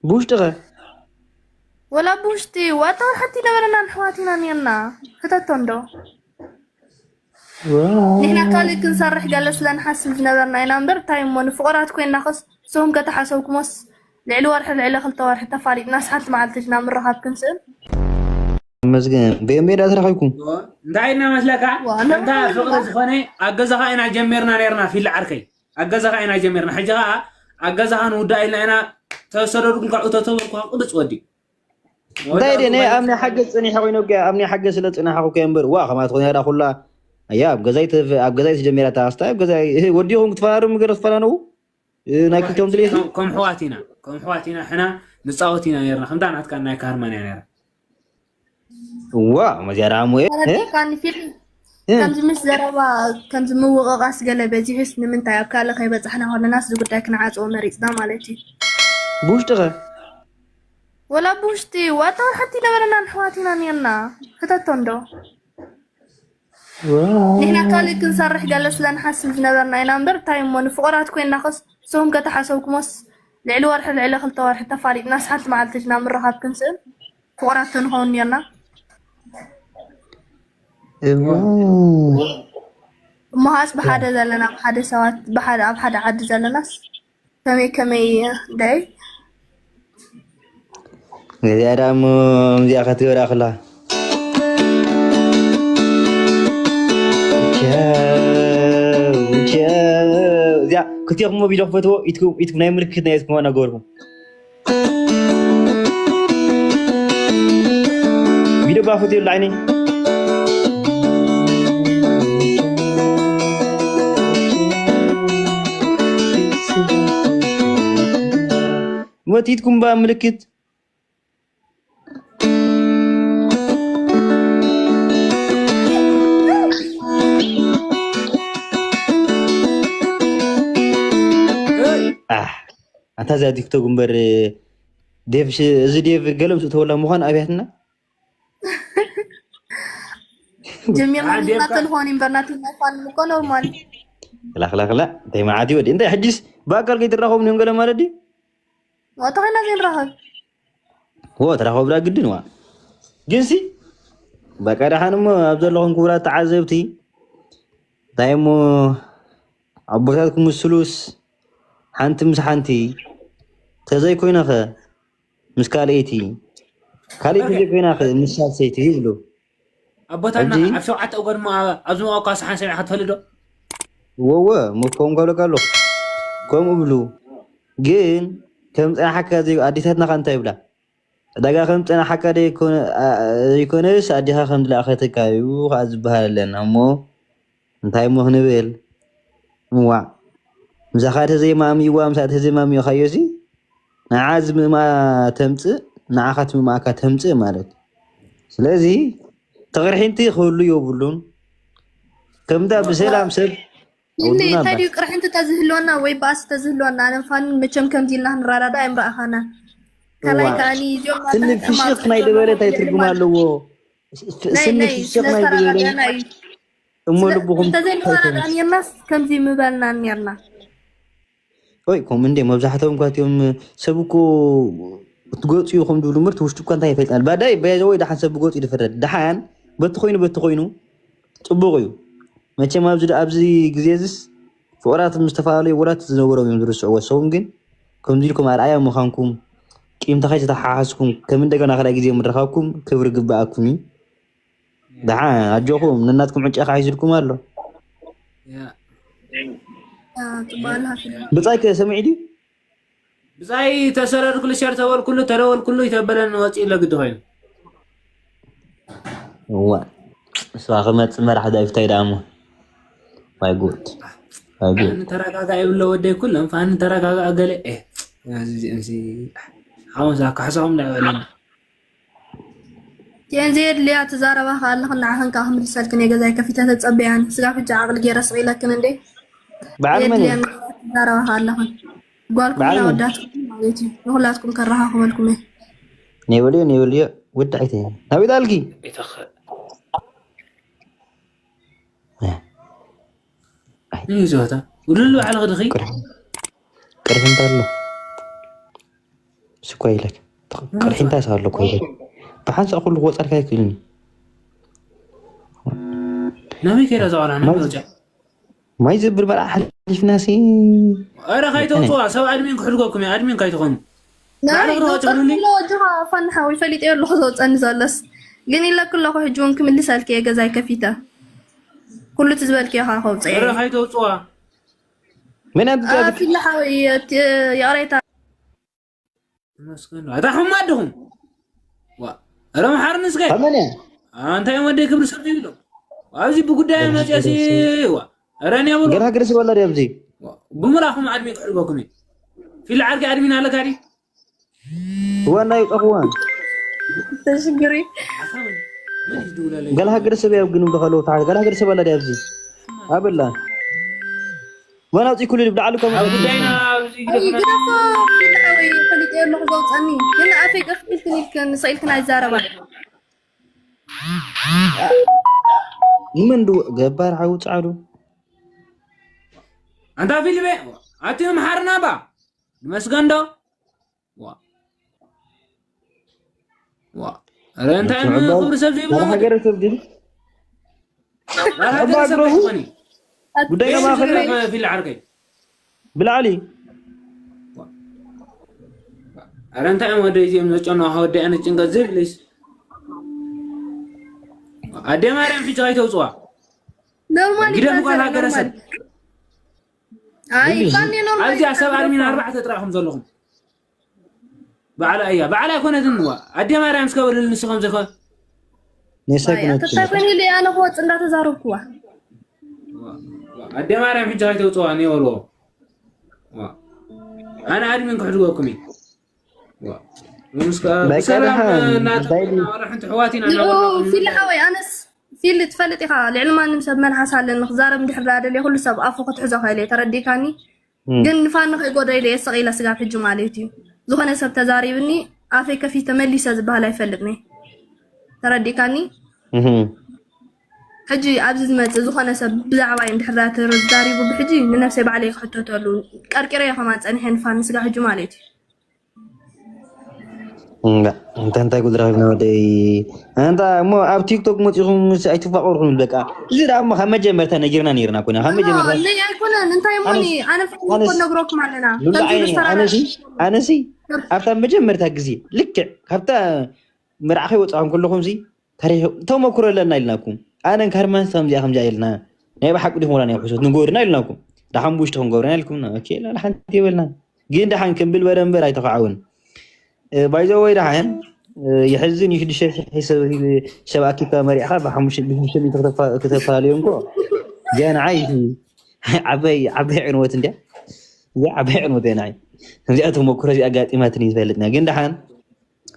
ብውሽጢ ኸ? ወላ ብውሽጢ ዋታ ሓንቲ ነበረና ኣሕዋት ኢና ነርና። ክተቶ እንዶ ንሕና ካልእ ክንሰርሕ ገለ ስለ ንሓስብ ዝነበርና ኢና እምበር እንታይ እሞ ንፍቑራት ኮይንና ኸስ ንስኹም ከተሓሰብኩሞስ ልዕሊ ወርሒ ልዕሊ ክልተ ወርሒ ተፋሊጥናስ ሓንቲ መዓልቲ ድና ምርኻብ ክንስእል። መስገን በየን ሜዳ ተረኺብኩም? እንታይ ኢልና መስለካ? ዋ፣ እና እንታ ፍቕሪ ዝኾነ ኣብ ገዛኻ ኢና ጀሚርና ነርና ፊል ዓርከይ ኣብ ገዛኻ ኢና ጀሚርና። ሕጂ ኸዓ ኣብ ገዛኻ ንውዳእ ኢልና ኢና ተሰደዱ ክንካ እቶ ተበልኩ ቁርፅ ወዲ እንታይ ደነ ኣብ ናይ ሓገዝ ጸኒሐ ኮይኑ እኮ ኣብ ናይ ሓገዝ ስለ ጽናሕኩ እኮ እምበር ዋ ከማት ኮይኑ ያዳ ኩላ ኣያ ኣብ ገዛይ ተፍ ኣብ ገዛይ ተጀሚራ ታስታ ኣብ ገዛይ ወዲኹም ክትፈራሩ ምገረ ትፈራነው ናይ ክልቶም ድሌት ከም ሕዋት ኢና ከም ሕዋት ኢና ሕና ንፃወት ኢና ነርና ከምታ ናትካ ናይ ካርማን እያ ነራ ዋ መዚያ ደኣ ሞ ተረዲእካኒ ፊልም ከምዚ ምስ ዘረባ ከምዚ ምውቕቓስ ገለ በዚሑስ ንምንታይ ኣብ ካልእ ከይበፃሕና ከለናስ እዚ ጉዳይ ክንዓፅዎ መሪፅና ማለት እዩ። ብውሽጢ ኸ ወላ ብውሽጢ ዋታ ሓንቲ ነበረና ኣሕዋት ኢና ነርና። ክተቶ እንዶ ንሕና ካልእ ክንሰርሕ ገለ ስለ ንሓስብ ዝነበርና ኢና እምበር እንታይ እሞ ንፍቑራት ኮይንና ኸስ ንስኹም ከተሓሰብኩሞስ ልዕሊ ወርሒ ልዕሊ ክልተ ወርሒ ተፋሊጥናስ ሓንቲ መዓልቲ ድና ምርኻብ ክንስእል ፍቑራት ተንኸውን ነርና። እዋ እሞ ኸዓስ ብሓደ ዘለና ብሓደ ሰባት ብሓደ ኣብ ሓደ ዓዲ ዘለናስ ከመይ ከመይ ደይ እዚኣ ደኣ እሞ እዚኣ ከትገብራ ከላ እዚኣ ክትኹሞ ቪድዮ ክፈትዎ ኢትኩም ኢትኩም ናይ ምልክት ናይ ኢትኩም ዋና ገበርኩም ቪድዮ ባፈትዮ ላይኒ ወቲትኩም ባ ምልክት ኣታ እዚኣ ቲክቶክ እምበር ዴቭ እዚ ዴቭ ገለ ምስ እተወላ ምዃን ኣብያትና ጀሚርና ተልፎን እምበር ናትናይ ፋን እኮ ኖርማል ክላ ክላ ክላ እንታይ መዓት ይወዲ እንታይ ሕጂስ ብኣካል ከይትራኸቡ ንህም ገለ ማለት ድዩ ወጥቶ ኮይና ዘይንራኸብ ወ ተራኸብላ ግድን ዋ ግንሲ በቃ ደሓን እሞ ኣብ ዘለኹም ክቡራት ተዓዘብቲ እንታይ እሞ ኣቦታት ክምስሉስ ሓንቲ ምስ ሓንቲ ተዘይኮይነኸ ምስ ካልኣይቲ ካልኣይቲ ዘይኮይና ምስ ሳልሰይቲ ይብሉ ኣቦታትና ኣብ ሸውዓተ እጎ ድማ ኣብዚ መዋኳ ሰሓን ሰሚዕካ ትፈልጥ ዶ ወወ መኮን ከብለካ ኣለኹ ከምኡ ብሉ ግን ከም ፀናሓካ ዘይ ኣዴታትና ከ እንታይ ይብላ ዕዳጋ ከም ፀናሓካ ዘይኮነስ ኣዴኻ ከም ዝለኣኸትካ እዩ ከዓ ዝበሃል ኣለና እሞ እንታይ እሞ ክንብል እዋዕ ምሳኻ ተዘይማእምይዋ ምሳኣ ተዘይማእምይኻዮ ሲ ንዓ ዝምእማ ተምፅእ ንዓኻ ትምእማእካ ተምፅእ ማለት ስለዚ ተቕርሒንቲ ክህሉ የብሉን ከምታ ብሰላም ሰብ ይኒ እንታይ ድዩ ቅርሕንቲ ተዝህልወና ወይ ባእሲ ተዝህልወና ኣነም ፋንን መቸም ከምዚ ኢልና ክንረዳዳ ኣይምረኣኻና ካልኣይ ከዓኒ እዚኦም ስኒ ፍሽኽ ናይ ዝበለ እንታይ ትርጉም ኣለዎ ስኒ ፍሽኽ ናይ ዝበለ እሞ ልብኹም ተዘይንረዳዳ ነርናስ ከምዚ ምበልና ነርና ወይ ከምኡ እንዴ መብዛሕትኦም ኳ እቲኦም ሰብ እኮ ትገፁ ኢኹም ዝብሉ ምርት ውሽጡ እኳ እንታይ ይፈልጣል ባዳይ በያዘ ወይ ደሓን ሰብ ብገፁ ይድፍረድ ደሓን በቲ ኮይኑ በቲ ኮይኑ ፅቡቕ እዩ መቸም ኣብዚ ኣብዚ ግዜ ዝስ ፍቑራት ምስ ዝተፈላለዩ ወላት ዝነበሮም እዮም ዝርስዕዎ ሰውን ግን ከምዚ ኢልኩም ኣርኣያ ምዃንኩም ቂምታ ከይተተሓሓዝኩም ከም እንደገና ካልኣይ ግዜ ምርኻብኩም ክብሪ ግበኣኩም እዩ ደሓን ኣጆኹም ነናትኩም ዕጫ ከዓ ሒዝልኩም ኣሎ ብፃይ ከ ሰሚዕ ድዩ ብፃይ ተሰረድኩሉ ሸር ተበልኩሉ ተደወልኩሉ ይተበለኒ ወፂእ ለግዲ ኮይኑ እዋ እሷ ክመፅእ መራሕ ዳዊት እንታይ ደኣ እሞ ዋይ ጉድ ዋይ ጉድ ተረጋጋ ይብሎ ወደይ ኩሎም ፋኒ ተረጋጋ ገለ ሓወዛ ካሕሳኹም ዳይበለኒ ቲኤን ዘየድልያ ትዛረባ ከኣለኽን ንዓኽን ከዓ ክምልሰልክን እየ ገዛይ ከፊተ ተፀበያን ስጋብ ሕጂ ዓቕሊ ገይረ ስቕ ኢለክን እንዴ በዓል መን የድልያ ትዛረባ ከኣለኽን ጓልኩም በዓል መን? ወዳትኩም ማለት እዩ ንኩላትኩም ከረኻኽበልኩም እየ ነይበልዮ ነይበልዮ ወዳዒተ ናበይ ዳልኪ ይዞታ ውልሉ ባዕልኺ ድኺ ቅርሕንታ ኣሎ ስኳ ኢለክ ቅርሒ እንታይ ሳለኩ ኢለክ ብሓንሳእ ኩሉ ክወፀልካ ይክእልኒ ናበይ ከይዳ እዛ ቆልዓ? ናበይ ወፂኣ? ማይ ዘብል መርዓ ሓሊፍና ሲ ኧረ ካይተውፅዋ ሰብ ኣድሚን ክሕድገኩም እየ። ኣድሚን ካይትኾኑ ናይ ባዕልኽ ዶ ዘውፅእ ትብሉኒ? ኩሎ ወድኻ ፋንሓዊ ፈሊጠዮ ኣለኹ ዘውፀኒ ዘሎስ ግን ኢለኩ ኣለኹ ሕጂ እውን ክምልሰልኪ እየ ገዛይ ከፊተ ኩሉ እቲ ዝበልክዮ ከዓ ከውፅእ ኧረ እየ ካይተውፅዋ መን ኣብ ፊላ ሓወይ ይቕሬታ መስገን እታ ሕማ ኣለኹም ዋ ኧረ መሓርኒ እስከ ከመን እያ እንታይ እዮም ወደይ ክብሪ ሰብ ይብሎም ኣብዚ ብጉዳይ መፅያሲ ዋ ኧረ እኔ ብሎ ገና ገለ ሰብ ኣላ ድያ ኣብዚ ብምራኹም ኣድሚን ክሕልበኩም እዩ ፊል ዓርኪ ኣድሚን ኣለካ ዲ እዋ ናይ ጠፍዋ ተሽግሪ ምን ይድውለለይ ገለ ሃገር ሰብ ያው ግን ብኸሎ ተሓ ገለ ሃገር ሰብ ኣላ ድያ ኣብዚ ኣበላ መን ኣውፂ ኩሉ ብዳዕሉ ከም ኣብ ጉዳይና ኣብዚ ግደፍና ግደፎ ፊላ ሓወይ ፈሊጠዮ ኣለኹ ዘውፀኒ ግን ኣፈይ ገፍ ኢልክን ኢልክን ስቕ ኢልክን ኣይዛረባ ንመን ዱ ገባር ሓው ፃዕዱ ኣንታ ፊልሜ ኣቲ መሓርና ባ ንመስገን ዶ ዋ ዋ ኧረ እንታይ ክብሪ ሰብ ዘይብሎ ገለ ሃገር ሰብ ግን ራሃገር ሰብ ኣይትኾኒ ጉዳይ ከማኸለ ፊል ዓርከይ ብላዕሊ ኣረ እንታይ እዮም ወደ እዚኦም ዘጨነዋ ወደ ኣነ ጭንቀት ዝብልስ ኣደ ማርያም ሕጂ ኣይተውፅዋ ኖርማል ግደፍ ጓል ሃገረ ሰብ ኣይ ፋኒ ኖርማል ኣብዚኣ ሰብ ኣድሚን ኣርባዕተ ጥራኹም ዘለኹም ባዕላ እያ ባዕላ ኣይኮነትን ዋ ኣደ ማርያም እስከ በልል ንስኸም ዘኸ ንሰብ ነች ተሳፈኒ ኢለ ኣነ ክወፅ እንዳተዛረብኩዋ ኣደ ማርያም ሕጂ ኣይተውፅዋ እኔ በልዎ ኣነ ኣድሚን ክሕድገኩም እዩ በቃ ደሓን፣ እንታይ ድዩ? ሓንቲ ሕዋት ኢና ንዑ ፊል ሓወይ ኣነስ ፊል ትፈልጥ ኢኻ ልዕሊ ማንም ሰብ መልሓስ ኣለኒ ክዛረብ እንድሕር ደኣ ደልየ ኩሉ ሰብ ኣፉ ክትሕዞ ክእል እየ ተረዲእካኒ እም። ግን ንፋኒ ከይጎዶ ኢለ እየ ስቕ ኢለ ስጋብ ሕጂ ማለት እዩ ዝኾነ ሰብ ተዛሪብኒ ኣፈይ ከፊተ መሊሰ ዝበሃል ኣይፈልጥኒ ተረዲእካኒ እህም። ሕጂ ኣብዚ ዝመፅእ ዝኾነ ሰብ ብዛዕባይ እንድሕር ደኣ ተዛሪቡ ብሕጂ ንነብሰይ ባዕለይ ክሕተተሉ ቀርቂረ እየ ከማን ፀኒሐ ንፋኒ ስጋብ ሕጂ ማለት እዩ እንዳ እንተ እንታይ ጉድ ረኺብና ወደይ ኣንታ እሞ ኣብ ቲክቶክ መፂኹም ምስ ኣይትፋቀርኩም በቃ እዚ ደኣ እሞ ካብ መጀመርታ ነጊርና ነይርና ኮና ካብ መጀመርታ ናይ ኣይኮነን እንታይ እሞኒ ኣነ ፍቅር ነግረኩም ኣለና ሉላ ከምዚ ዓይኒ ንሰራራ ኣነሲ ኣነሲ ኣብታ መጀመርታ ግዜ ልክዕ ካብታ መርዓ ከይወፃኹም ከለኹም ሲ ታሪክ ተመክሮ ኣለና ኢልናኩም ኣነን ካርማን ከምዚኣ ከምዚኣ ኢልና ናይ ብሓቂ ዲኹም ወላ ናይ ሕሶት ንገብርና ኢልናኩም ደሓን ብውሽጢ ክንገብርና ኢልኩምና ኦኬ ላላ ሓንቲ የበልና ግን ደሓን ክንብል በደንበር ኣይተኸዓውን ባይዘወይ ደሓን የሕዝን እዩ ሽዱሽተ ሺሕ ሰብ ኣኪብካ መሪዕኻ ብሓሙሽተ ሚእቲ ክተፈላለዩ እንኮ ገና ዓይ ዓበይ ዓበይ ዕንወት እንድያ እዚኣ ዓበይ ዕንወት እያ ንዓይ ከምዚኣ ተመክሮ እዚኣ ኣጋጢማትኒ ይፈልጥና ግን ደሓን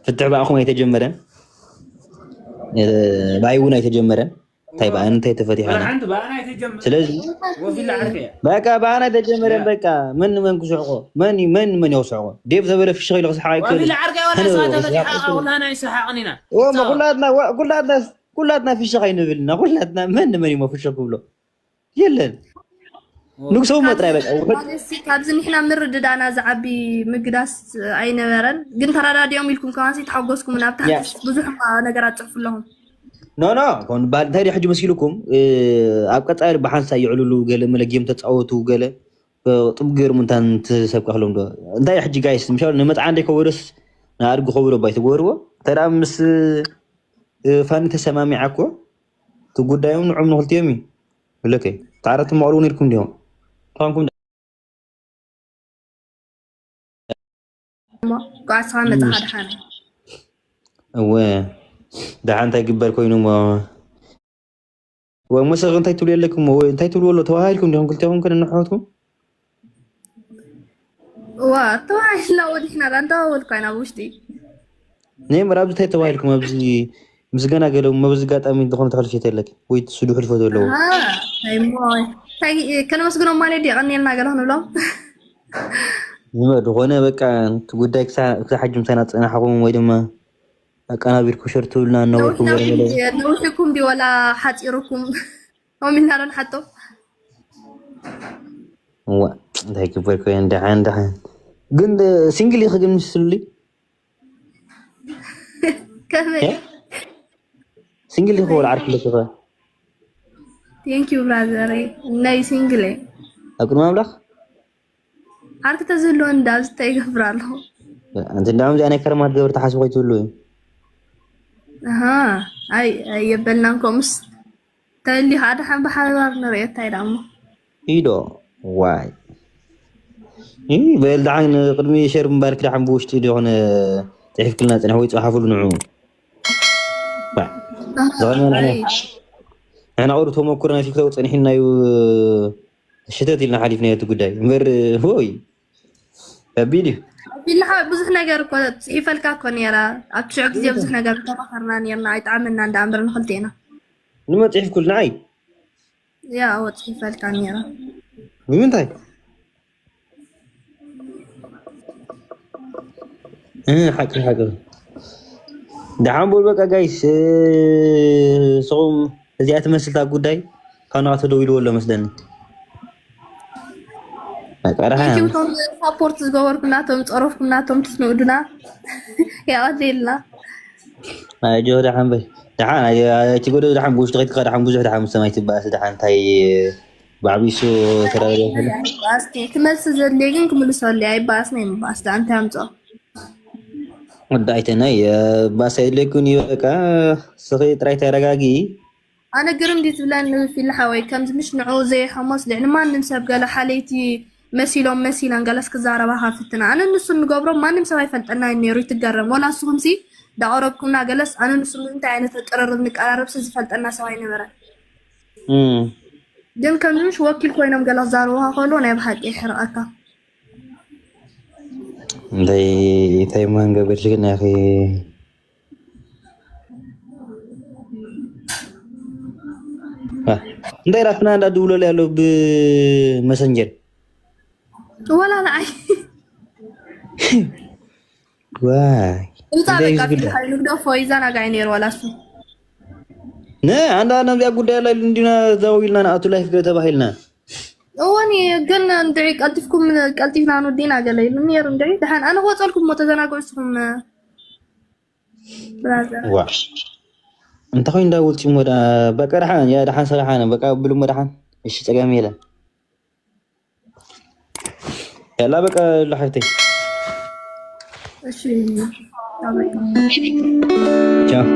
ፍትሕ ብኣኹም ኣይተጀመረን ብኣይ እውን ኣይተጀመረን እንታይ ብኣን እንታይ ተፈቲሓና ሓንቲ ብኣና ኣይተጀመረ ስለዚ ወፊላ ዓርከያ በቃ ብኣና ተጀመረ በቃ መን መን ክስሕቆ መን መን መን ይስሕቆ ዴቭ ዘበለ ፍሽኽ ኢሉ ክስሓቕ ኣይክእልን ወፊላ ዓርከያ ወላ ሰዓት ተፈቲሓ ኩላና ይሰሓቕን ኢና እሞ ኩላትና ኩላትና ኩላትና ፍሽኽ ኣይንብልና ኩላትና መን መን ይሞ ፍሽኽ ክብሎ የለን ንጉሰው መጥራይ በቃ ማለትሲ ካብዚ ንሕና ምርድዳና ዝዓቢ ምግዳስ ኣይነበረን ግን ተረዳዲኦም ኢልኩም ከማሲ ተሓጎስኩም ናብ ታሕቲ ብዙሕ እኳ ነገራት ፅሕፉ ኣለኹም ኖ ኖ እንታይ ደ ሕጂ መሲልኩም ኣብ ቀፃሊ ብሓንሳ ይዕልሉ ገለ መለጊም ተፃወቱ ገለ ጥብ ገይሩ ምንታን ትሰብካ ክሎም ዶ እንታይ ሕጂ ጋይስ ምሻ ንመፅዓ እንደ ከወደስ ንኣድጊ ከውዶ ባይ ትገብርዎ እንተ ምስ ፋኒ ተሰማሚዓ እኮ እቲ ጉዳዮም ንዖም ንክልቲኦም እዩ ብለከይ ተዓረቲ መቕሉ እውን ኢልኩም ዲሆም ኳንኩም ጓዕስኻ መፅኻ ድሓን እወ ደሓ እንታይ ግበር ኮይኑ እሞ ወይ መሰኺ እንታይ ትብሉ የለኩም ወይ እንታይ ትብሉ ኣሎ ተባሂልኩም ዲኹም ክልቴኹም ከነ ንሕወትኩም ዋ ተባሂልና ወዲሕና ዳ እንዳወልኳ ኢና ውሽጢ ናይ ምራብ እንታይ ተባሂልኩም ኣብዚ ምስ ገና ገለ መብዚ ጋጣሚ ዝኾነ ተሕልፊት የለክ ወይ ስዱ ሕልፎ ዘለዎ ከነመስግኖም ማለት ድየ ቀኒልና ገለ ክንብሎም ዝኾነ በቃ እቲ ጉዳይ ክሳብ ሕጂ ምሳና ዝፀናሕኹም ወይ ድማ ኣቀናቢርኩም ሸር ትብሉና እናበልኩም ነዊሕኩም ድዩ ወላ ሓፂርኩም ከምኡ ኢልና ዶ ንሓቶ እዋ እንታይ ክበል ኮይኑ ደሓን ደሓን ግን ሲንግል ኢኺ ግን ምስሉሊ ከመይ? ሲንግል ዲኹ ወላ ዓርኪ ኣለኪ ኸ? Thank you brother። ናይ ሲንግል እየ። ኣብ ቅድሚ ኣምላኽ? ዓርኪ ተዝህልወኒ ዳ ኣብዚ እንታይ ይገብር ኣለኹ? ኣንቲ እንዳም እዚኣ ናይ ከረማ ትገብር ተሓስቢ ኮይትህሉ እዩ። ኣሃ፣ ኣይ፣ ኣይ የበልናን ከምኡስ። ተሊ ሓደ ሓን ብሓባር ንርእዮ እንታይ ደኣ እሞ። ኢዶ፣ ዋይ። እ፣ በል ደሓን ቅድሚ ሸር ምባልክ ደሓን ብውሽጢ ዶ ይኾነ ጽሒፍክልና ጽንሕ ወይ ጽሓፉሉ ንዑ። ባ፣ ኣሃ፣ ዝኾነ ንሕና፣ ኣይ። ንሕና ቁሩብ ተመኩሮና ቲክቶክ ጸኒሕና እዩ፣ ሽተት ኢልና ሓሊፍናዮ እቲ ጉዳይ። እምበር፣ ሆይ፣ ከቢድ እዩ። ቢልሓ ብዙሕ ነገር እኮ ጽሒፈልካ እኮ ነይራ። ኣብቲ ሽዑ ግዜ ብዙሕ ነገር ተማኸርና ነይርና፣ ኣይጠዓመናን ደኣ እምበር ንኽልቴና። ንመን ጽሒፍኩል? ንዓይ? ያ፣ እወ፣ ጽሒፈልካ ነይረ። ንምንታይ? እ፣ ሓቂ፣ ሓቂ። ደሓን በሉ በቃ ጋይስ፣ እ፣ ንስኹም እዚኣ ትመስል እታ ጉዳይ ካብ ንኣቶ ደው ኢልዎ ኣሎ መስለኒ። በቃ ደሓን። Thank you እቶም ሳፖርት ዝገበርኩምና፣ እቶም ዝጸረፍኩምና፣ እቶም ትስንኡዱና የቐንየልና። ኣጆ ደሓን በል። ደሓን፣ ኣየ-፣ ኣየ-፣ እቲ ጎዶ ደሓን ብውሽጢ ከይድካ ደሓን ብዙሕ ደሓን ምስ ሰማይ ትበኣስ ደሓን እንታይ ብዓብይሱ ተራዳድኦ ከሎ። ኣይበኣስን። እቲ መልሲ ዘድልየ ግን ክምልሰሉ እየ። ኣይበኣስን፣ ኣይምበኣስ ደኣ እንታይ ኣምጽኦ? ወዲ ኣይተናይ፣ እ፣ ባሳ የድልየኩን እዩ በቃ። ስኺ ጥራይ ተረጋጊ። ኣነ ግርም ድዩ ዝብለኒ ፊል ሓወይ፣ ከምዚ ምሽ ንዑ ዘይሓሞስ ልዕሊ ማንም ሰብ ገለ ሓለይቲ መሲሎም መሲለን ገለስ ክዛረባኻ ፍትና። ኣነ ንሱ ንገብሮም ማንም ሰብ ኣይፈልጠናን ነይሩ፣ ይትገረም። ወላ ንስኹምሲ ዳቐረብኩምና ገለስ ኣነ ንሱ ምንታይ ዓይነት ቅርርብ ንቀራረብሲ ዝፈልጠና ሰብ ኣይነበረን። እም። ግን ከምዚ ምሽ ወኪል ኮይኖም ገለ ክዛረቡኻ ከለዉ ናይ ብሓቂ የሕርቐካ። እንታይ፣ እንታይ ማን ገበርሽ ግን ያኺ? አ፣ እንታይ ራፍና እንዳድውለሉ ያለው ብመሰንጀር? ወላ ንዓይ። ዋይ። እዛ እንታይ በቃ እዩ ዝግዳ? ፊልም ሓይሉ ግደፎ ይዘናጋዕ ነይሩ ወላ እሱ። ነ፣ ኣንዳ ነዚኣ ጉዳይ ኣላ ኢሉ እንዲና ዘው ኢልና ንኣቱ ላይፍ ገ ተባሂልና። እወኒ፣ ግን እንድዒ ቀልጢፍኩም፣ ቀልጢፍና ንወዲና ገለ ኢሉ ነይሩ እንድዒ። ደሓን ኣነ ክወፀልኩም እሞ ተዘናግዑ ንስኹም፣ ብራዘር። ዋ። እንታይ ኮይኑ እንዳውልፂ እሞ ደኣ፣ በቃ ደሓን፣ ያ ደሓን ሰላሓነ፣ በቃ ብሉ እሞ ደሓን። እሺ፣ ፀገም የለን። ያላ በቃ ላሓፍተይ። እሺ፣ አበቃ። ቻው።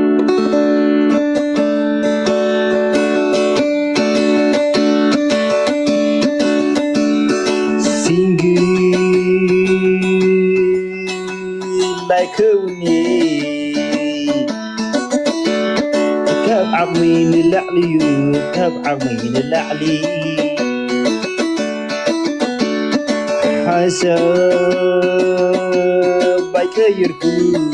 ሲንግል ኣይከውኒ ካብ ዓቕሚ ንላዕሊ እዩ፣ ካብ ዓቕሚ ንላዕሊ። ሓሳብ ኣይቀየርኩን፣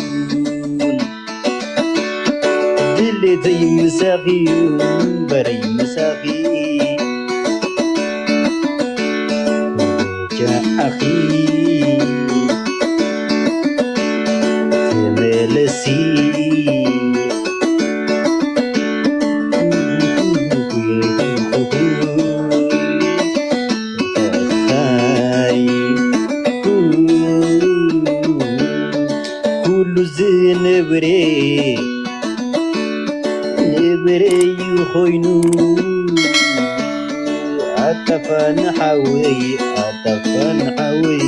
ድሌተይ ምሳኺ እዩ እምበረይ ምሳኺ። ጃኣኺ ተመለሲ። ኩሉ ዝንብሬ ንብሬ እዩ ኮይኑ ኣጠፋን ሓወይ ኣጠፋን ሓወይ።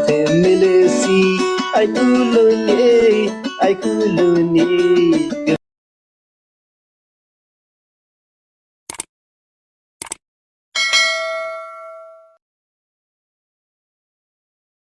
ተመለሲ ኣይኩሎኒ ኣይኩሎኒ